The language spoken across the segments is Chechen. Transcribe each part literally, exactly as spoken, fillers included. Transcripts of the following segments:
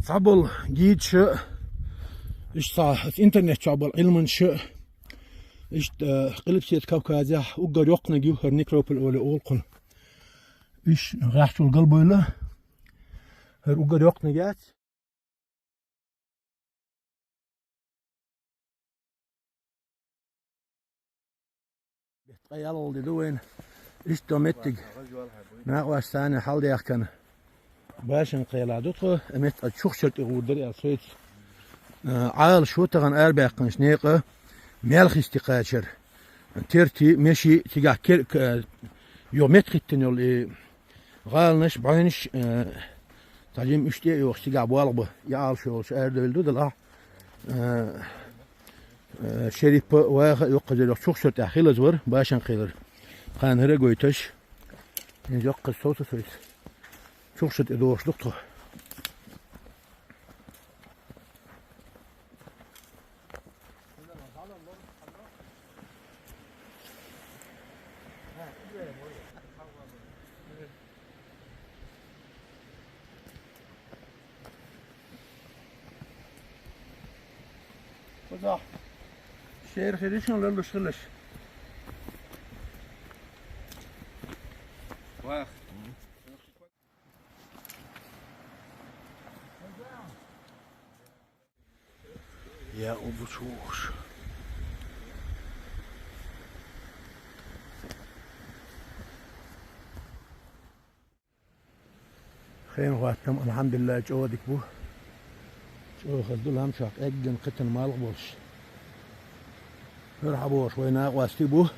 Цхьаболу гидаша, иштта цхьа оцу интернет чохь болу Ӏилманчаша, иштта, э, Къилбаседа Кавказехь уггар йоккханиг ю хӀара некрополь олу олхуна. Уьш гӀехьчул галбевлла, хӀара уггар йоккханиг яц. Бехк ткъа ялхалла де ду вайна. Иштта меттиг. Накъосташа хьалдаьхкина. Башан-Кхелехь ду тхо, и меттиг Чухчар тӀе гӀур дара аьлла соьца. Э, Ӏалашо тахана арабаьккхинчу некъа мел хисте кхачара. Терти, меши, цигахь кер-, к-, э, йо меттиг хӀиттина йолу и гӀаланаш, бӀаьвнаш, э, цхьа жимма уьш тӀе а йохуш, цигахь болх бан, и Ӏалашо йолуш арадевлла ду, делахь, э, э, Шерипа ваха а йоккхаза йоккха Чухчар тӀехь хилаза вара, Башан-Кхелара. Кхана хӀара а гойтуш, иза йоккхаза совца соьца. Чухчар тӀе догӀуш ду-кх тхо. Кхузахь шера хир ю шуна ларлуш хиларш. Вах. Я, у бу чу вохуш. Хенан хӀоттам, алхьамдулиллахӀ, чӀогӀа дика бу. ЧӀогӀа хаза ду лам чохь, эгган кхетан малх болуш. ХӀара хьан бохуш вай накъостий бу.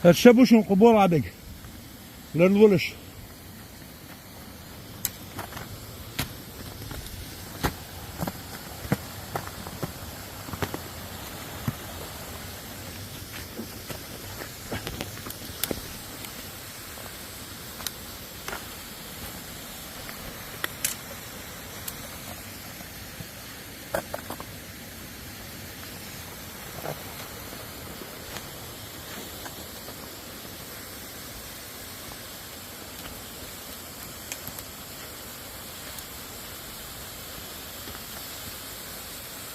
ХӀара ша бу шуна кху болх Ӏаберг. Ларлолаш.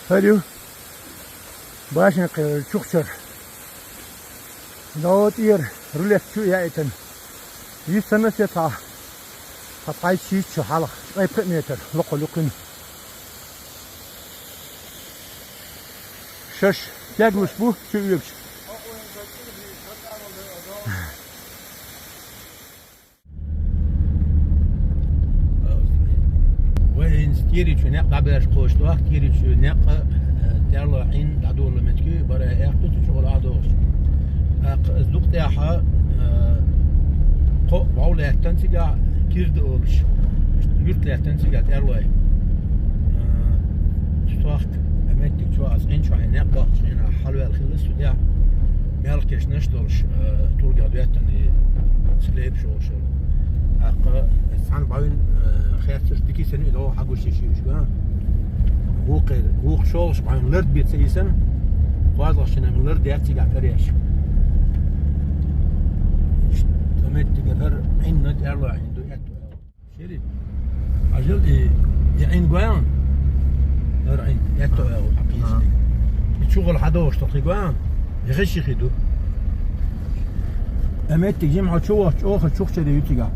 ХӀара ю Башан-Кхелара Чухчар. ДӀо тӀера рулетта чу а яийтина. Йист санна сецахь, цхьа тхьайча шийтта шо хьалха, ткъе пхи метр локхула юккъина. Шаьш стеглаш бу чу оьгуш. Вай хӀинца тӀерачу некъ дӀаберш кхочуш ду, тӀерачу некъ, э, тӀерлой Ӏин дӀадолалуш меттиг ю, бара аьхка ду цу чухула охьадогӀуш. ТӀаккха иза дукха тӀаьхьа, э, кхоъ вӀов лаьттина цигахь, Кирда олуш, юрт лаьттина цигахь тӀерлой. Э, цу тохка, а меттиг чу аса Ӏин чохь некъ бахча, хьалаваьлла хилла цу тӀехь, мелхкешнаш долуш, э, тургех доьттина и склепаш олуш. ТӀаккха цхьана бӀаьвнина, э, хецнаш дика йисина и догӀу хьагуш йиш йолуш, а? Вукхе-, вукху шолгӀачу бӀаьвнина лард бен ца йисина, кхозлагӀчу нахана лард яц цигахь кареш. Иштта меттигера хӀара Ӏин а тӀерлой Ӏин ду, аьтту аьлла. Шериф, хьажал и, и Ӏин гой хьуна? ХӀара Ӏин, аьтту аьлла, хьакхийча дерг. И чухула хьадогӀуш тоххий гой хьуна? И хиш хи ду. А меттиг жимма хьо чу вахча, чӀогӀа Чухчаре ю цигахь.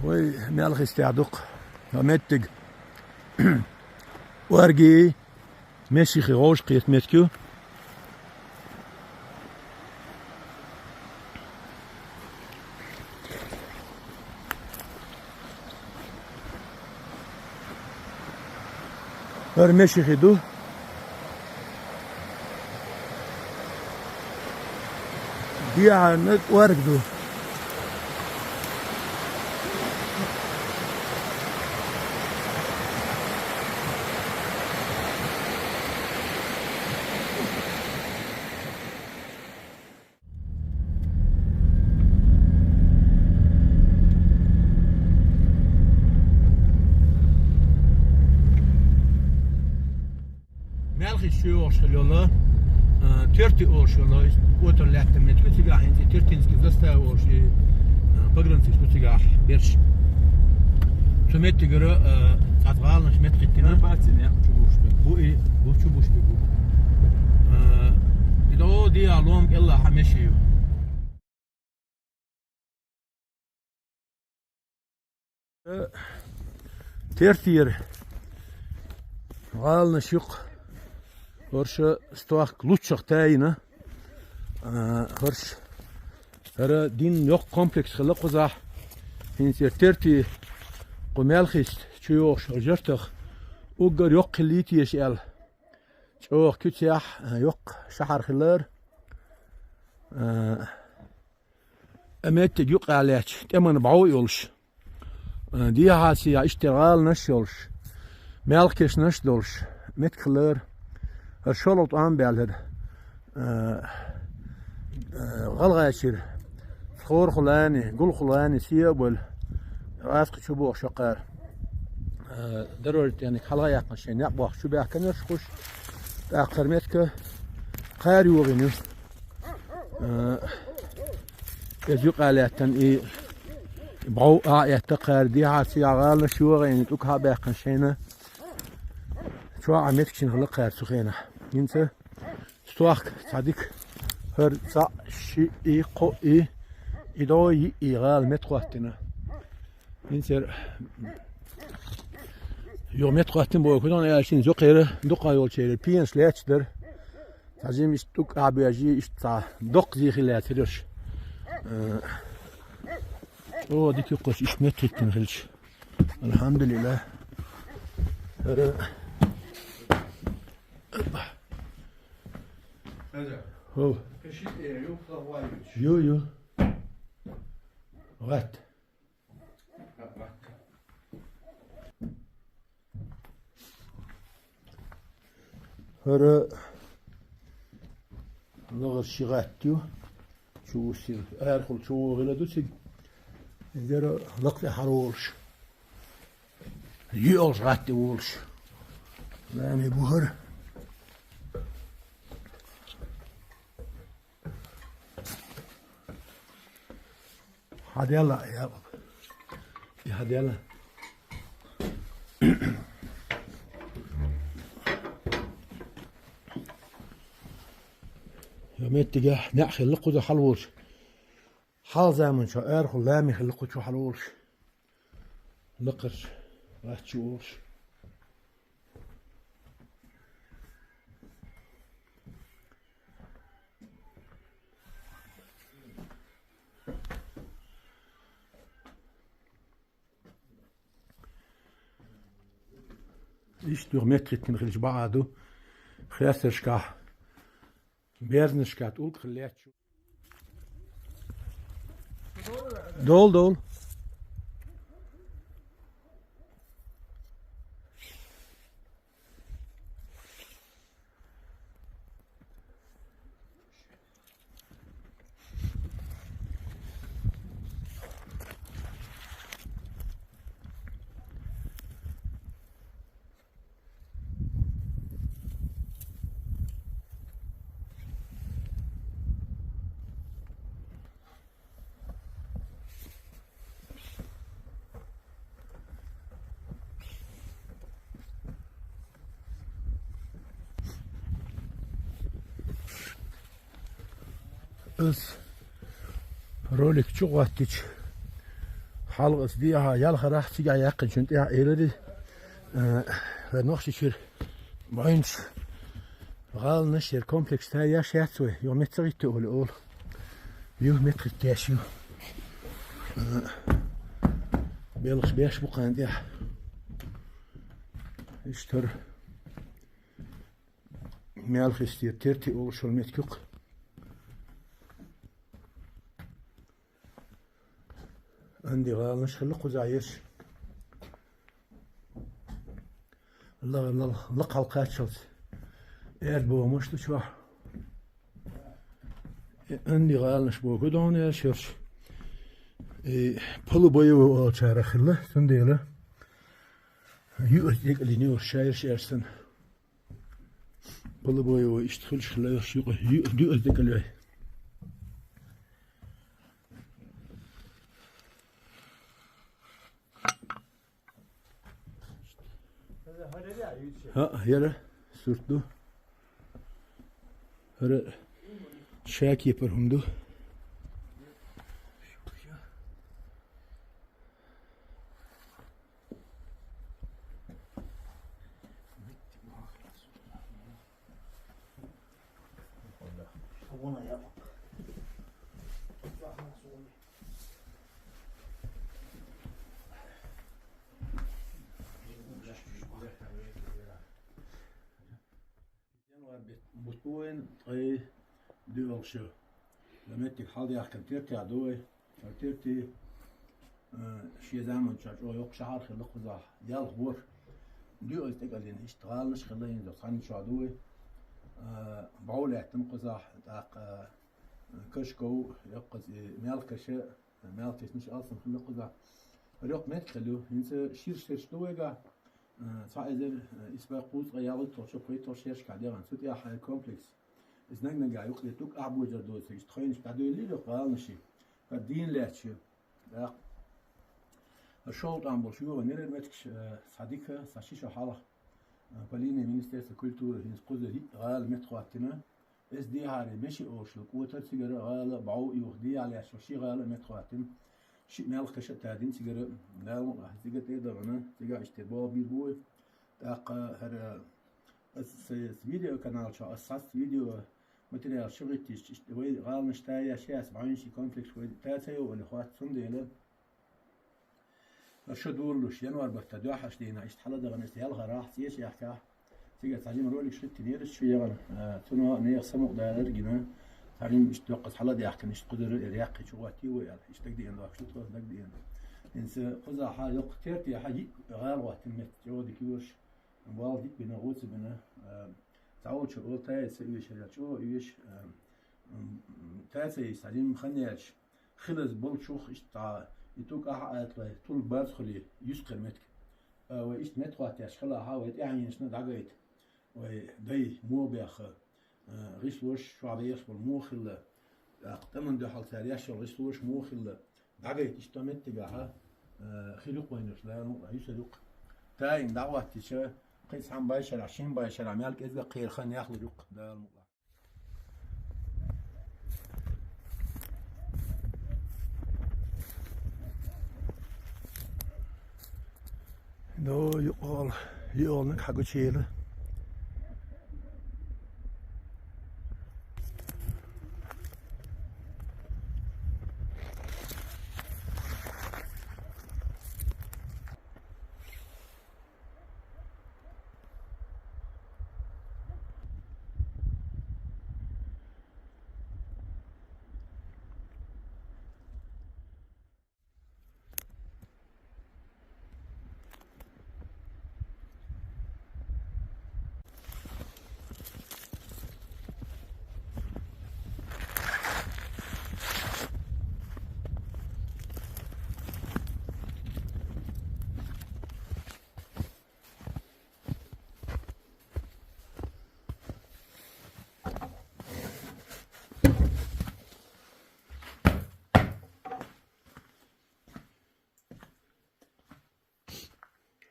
Вай, мел хистехь ду-кх. А меттиг. Орги, Месихи гӀовш кхета меттиг ю. ХӀара Месихи ду. Дехьарниг орг ду. Шу йогӀуш хила йола, а, Терти олуш йола, отар лаьтта меттиг ю цигахь, хӀинца Тертинский застава олуш, и, а, погранцаш ду цигахь берш. Цу меттигара, а, цхьацца гӀаланаш меттахӀиттина. Бу и, бу чу буш бу. А, и дӀо диа лом кӀелла хьан меши ю. Тертера гӀаланаш юкъа хӀорш стохка луччах тайна. А, хӀорш хӀара дин йоккха комплекс хилла кхузахь. ХӀинца Терти кху Маьлхиста чу йогӀуш жартах уггар йоккха хилла йитеша аьлла. ЧӀогӀа куьцехь, а, йоккха шахьар хилар. А, а меттиг юкъа лаьтташ, тӀеман бӀов йолуш, а, дехьа-сехьа иштта гӀаланаш йолуш, маьлхкешнаш долуш, меттиг хилар, хӀара шолгӀа тӀом баьллара, а, а, гӀалгӀайчуьра, Цхорхулани, Гулхулани, Себабула, Аскха чу бохуш хӀокхара. А, дорожа тӀехь хьалха яьккхина шайн некъ бохуш чу баьхкинарш кхуш, тӀаккха хӀара меттиг кхара йогӀийна ю. А, иза юкъа лаьттина и бӀов а этта кхара дехьа-сехьа гӀаланаш йогӀийна, тӀу кхаъ баьккхина шайна. Чохь а меттигаш хилла кхара цу хенахь. ХӀинца стохка цхьа дика, хӀара цхьаъ, шиъ, кхоъ, и дӀо йиъ гӀала меттахӀоттийна. ХӀинца хӀара юха меттахӀоттийна боху, хӀунда аьлча хӀинца юкъера дукха йолчеран пенаш лаьтташ дара. Цхьа жима иштта тӀулг а боьжий, иштта цхьа доккха зе хилла лаьттира уьш. Э, о, дика юккъерчу иштта меттахӀиттина хилча. Алхьамдулиллах. ХӀара. Хаза. Хо. Каши э, ю, плаваючи. Ю, ю. ГӀатта. ХӀара лахара ши гӀатта ю. Чу вуссийла, арахула чу вогӀийла ду цига. Изара лакха тӀе хьалаволуш. ЙоьалгӀа гӀатта тӀе волуш. Лами бу хӀара. Хьан делла, Якъуб? И хьан делла? Я меттигехь неӀ хилла кхуза хьалаволуш. Хьалха заманчохь арахула лами хилла кху чу хьалаволуш. Лакхарчу гӀатта чу волуш. Иштта юха меттахӀиттина хилча бакъ ду. Хестаршкахь, берзанашкахь тӀулг хилла лаьтташ. Дол, дол. Ас ролик чу гӀоттича, хьалха ас дехьа ялхарахь цигахь яьккхинчун тӀехь элира, э, хӀара Нохчийчуьра бӀаьвнаш гӀаланаш яр комплекс тайеш яц вай, юха меттахӀитта олу олу. Юха меттахӀиттеш ю. Э, белхаш беш бу кхана тӀехь. Иштта хӀара Маьлхистера Терти олуш йолу меттиг ю-кх. Анди гӀаланаш хилла кхузахь ерш. Ла-, ла-, лакхахь кхаччалц. Эрд бохамаш ду чохь. Э, анди гӀаланаш боху дона ерш ерш. И полубоевой олучарах хилла, цундела юург тӀекӀалдина юург шайраш аьрсан. Полубоевой иштта хуьлуш хилла, юкъа, ю-, дуьаза декъала йой. ХӀаъ, яра сурт ду. ХӀара шакепара хӀума ду. Январь бутт бу вайн, ткъе доьалгӀа шу. Ламеттиг хьалдаьхкина тертехь ду вай. Ша терти, а, шен заманчохь чӀогӀа йоккха шахьар хилла кхузахь, ялх бор. Дуьаза тӀекӀалдина, иштта гӀаланаш хилла, хӀинца цхьанна чохь ду вай. А, бӀов лаьттина кхузахь, тӀаккха, а, Кашков, йоккхаза и Мелкаша, Мелкашнаш алсам хилла кхузахь. ХӀара йоккха меттиг хилла ю, хӀинца ширш-ширш ду вайгахь. Э, цхьа эзар, э, исс бӀе кхузткъе ялхитталгӀачу, пхийтталгӀачу шерашкахь дегӀан цу тӀехь, э, комплекс. Иза наг-нагахь юкъа тӀе тӀуг ахьа божар доцург, иштта тхайнаш дӀадоьллийра гӀаланаш. ХӀара дийна лаьтташ ю. ТӀаккха хӀара шолгӀа тӀом болуш йогӀанера меттигаш, э, цхьа дика, цхьа ши шо хьалха, э, по линии Министерства культуры, хӀинца кхузара йиъ гӀала меттахӀоттийна. Эс дехьаре Меши олуш йолу кӀотар цигара гӀала, бӀов юха дехьа лаьтташ йолу ши гӀала меттахӀоттийна. Шиъ Мелкаша а тадина цигара, Дала мукъ лахь, цигара тӀе а дахана, цигахь иштта болх бийр бу вай. ТӀаккха хӀара, аса сайн видеоканал чохь, аса цхьацца видео материал чу хӀиттийча, иштта вай гӀаланаш таяш яц, бӀаьвнаш и комплекс вай та ца йовхана хоьтту, цундела. Шу дуьйлалуш, январь баттахь дуьххьарчу дийнахь иштта хьала а дахана, иштта ялхарахь, цӀе чу яхкахь, цигара цхьа жима роликаш хӀиттийнера шу егӀана, а, цунах нехан самукъадалар а гина, цхьа жима иштта доккхаза хьала а даьхкина, иштта кхузара яьккхи чу гӀоттий вай аьлла, иштта дагадеана дохкуш ду тхо, дагадеана. ХӀинца кхузахь хьан йоккха тертехь йиъ гӀала гӀоттина меттиг, чӀогӀа дика йолуш, болх дика бина, гӀоца бина, а, цхьа волчу олу тайса оьшург чӀогӀа оьшу, а, м, м, тайса йиса, цхьа жима хан яьлча, хилаза болчух иштта цхьа и тӀуг ахьа а аталой, тулг бац хуьлий, юьсу кхера меттиг. А, вай иштта меттахӀоттош хилахь, вай тӀаьхьенашна дӀагайта. Вай дай муха баьхна, а, гӀишлош, чохь бехаш болу муха хилла, тӀаккха тӀамна дуьхьал цара еш йолу гӀишлош муха хилла, дӀагайта иштта меттигахь, а, хир ю-кх вайнаш, Дала мукъ лахь, юьсур ю-кх. Таина дӀахӀоттийча, кхин цхьана бӀешарахь, шина бӀешарахь мел кӀезга кхеран хан яхлур ю-кх, Дала мукъ лахь. До юкъал йоьалниг хьагучуйийла.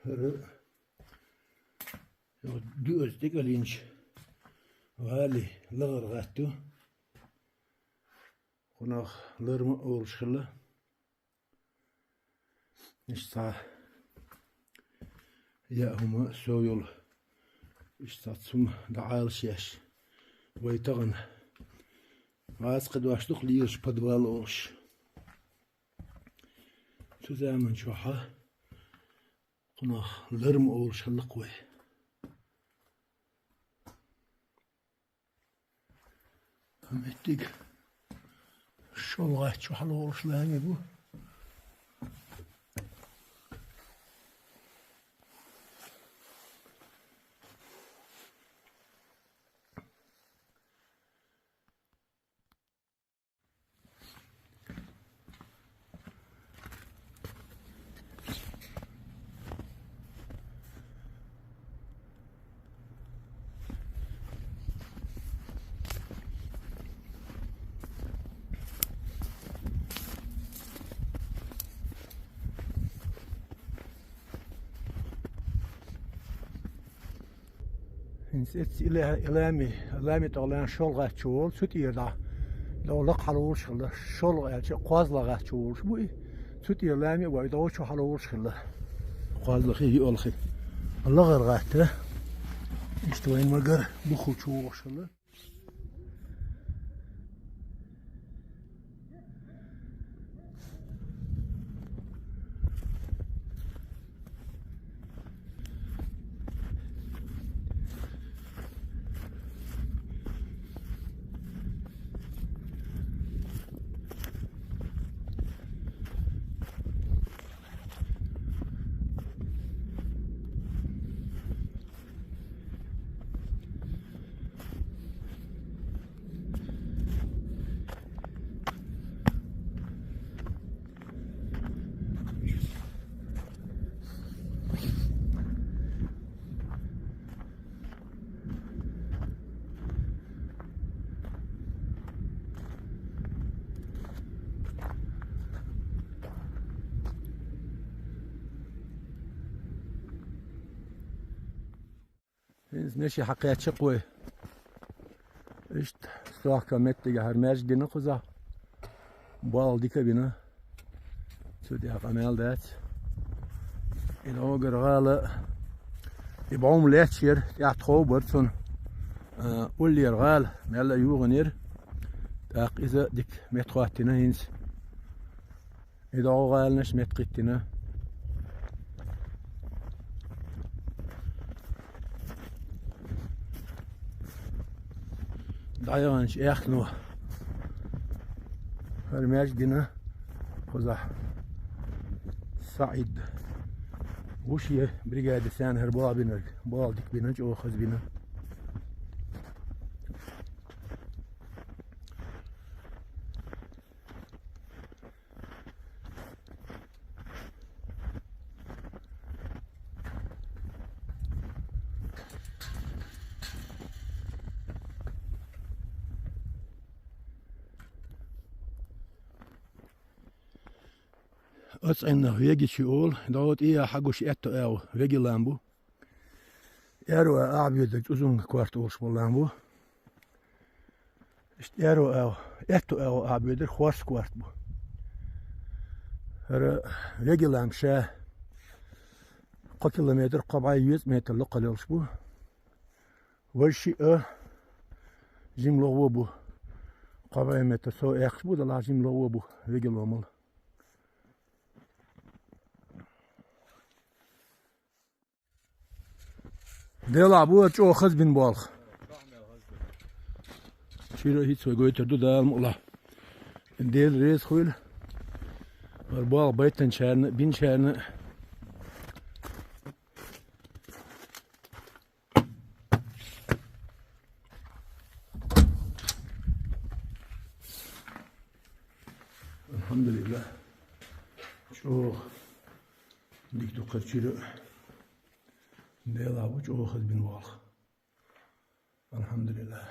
ХӀара дуьаза тӀекӀалйинчу гӀали лахара гӀатта ю. Кхунах ларма а олуш хилла. Иштта цхьа яа хӀума сов йолу. Иштта цхьа цхьа хӀума дӀаӀалашъеш. Вай тахана гӀазкхи дош ду-кх лелаш, подвал олуш. Цу заман чохь кхунах ларма олуш хилла-кх вай. Меттиг шолгӀаччохь лоруш лами бу. ХӀинца эцци и ле-, и лами, лами тӀа лан шолгӀаччу волу, цу тӀера дӀа. ДӀо лакха хьалаволуш хилла, шолгӀа аьлча, кхозлагӀаччу волуш бу и. Цу тӀера лами а вай, дӀо чу хьалаволуш хилла. КхозлагӀа хи, йоьалгӀа хи. ЛагӀара гӀатта. Иштта вайн магар бухучу волуш хилла. ХӀинца неши хьакхаьчча кхой. Иштта стохка меттигехьара маьждиг дина кхузахь. Болх дика а бина. Цу тӀехь къамел дац. И догара гӀала, и бӀом леччера, тӀехь тхов бара цунна. А, уллера гӀала мелла а югӀанера. ТӀаккха иза дика меттахӀоттийна хӀинца. И догӀу гӀаланаш меттахӀиттийна. ДӀаяханчу эхно. ХӀара маьждиг дина кхузахь СаӀид. Вуше бригаде царна хӀара болх бинарг. Болх дика бина, чӀогӀа хаза бина. Оцу цӀенна Вегичи олу, дӀо тӀе а хьагуш аьтту агӀо Веги лам бу. Аьрру а Ӏабоьдург Узунга корта олуш болу лам бу. Иштта аьрру а агӀо, аьтту агӀо Ӏабоьдург Хорс корта бу. ХӀара Веги лам ша кхо километр, кхо бӀе везткъа метр локхал йолуш бу. Важа шиъ а жима лохо бу. Кхо бӀе метр со эккхаш бу, делахь жима лохо бу Веги ломал. Делахь бу, чӀогӀа хаза бина болх. Чуьра хӀинца вай гойтур ду, Дала мукъ лахь. Дела реза хуьйла. ХӀара болх байтанчарна, бинчарна. Алхьамдулиллах. ЧӀогӀа дика ду кхачира. Делахь бу чӀогӀа хаза бина болх. Алхьамдулиллах.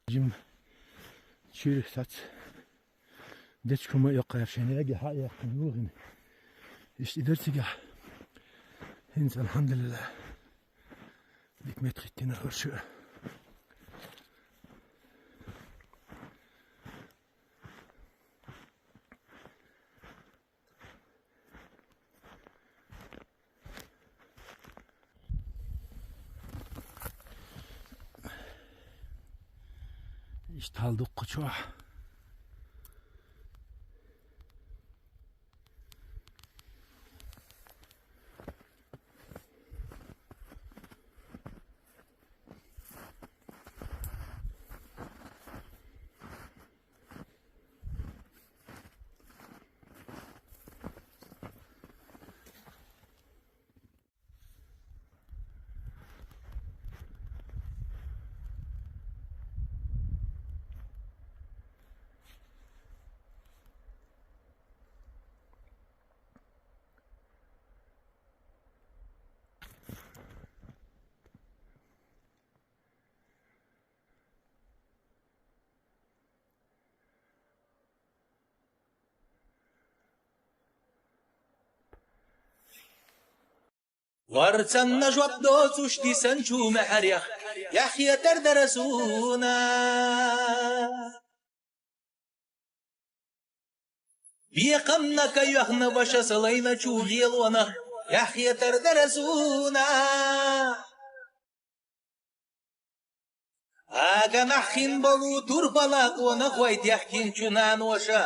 Жим чуьра сац дечка хӀума йоккхаьра шайн яги хьа а яьккхина юхина. Иштта и дара цигахь. ХӀинца, алхьамдулиллах, дика меттахӀиттина хӀара шу. Иштта хьал дуккхачохь. Варцанна жоп доацаш дисача мехьарех яхь хетар дара суна. Бекхамна кайоахна ваша са лайнача гӀелонах яхь хетар дара суна. Ага нахьхин балу турпала къонахой дехкинчу наноша,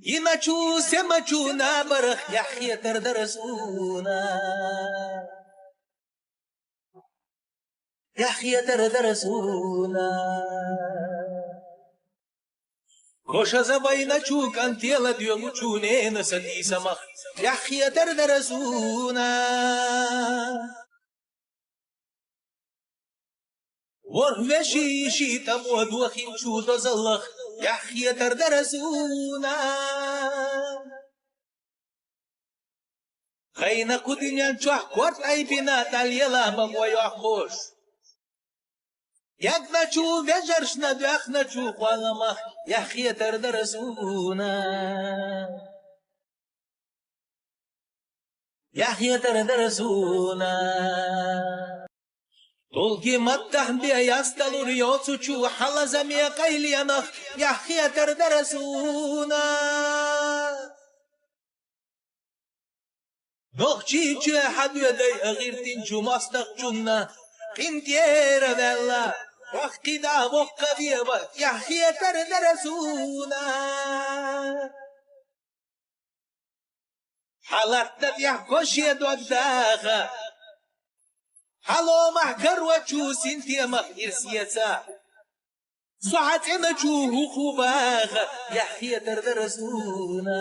йиначу семачу набарах яхь хетар дара суна. Яхь хетар дара суна. Коша забайначу кӀантела доьгӀучу ненаса дийсамах яхь хетар дара суна. ВорхӀ вешийи ший тӀамо дохийначу дозаллах яхь хетар дара суна. Хайна кху дуьнен чохь корта айбина тӀалела ма гӀойохкхуш. Ягначу вежаршна доьхначу хьоламах яхь хетар дара суна. Яхь хетар дара суна. Тулги маттахь бе ясталур йоцучу хьалазаме къайленах яхь хетар дара суна. Нохчийчоь хьадоьдай а гӀиртинчу мостагӀчунна къинтӀера ваьлла, вахкхида воккха вева яхь хетар дара суна. Хьалатта тӀехь кошен дог даха, хьаломахь карочу синтемах ирс еца. Со хьан цӀеначу хӀу-хӀу баха яхь хетар дара суна.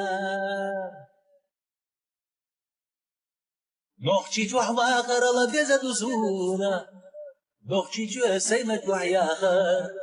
Нохчийчохь вахарал деза ду суна. Нохчийчоь сайна чохь яхар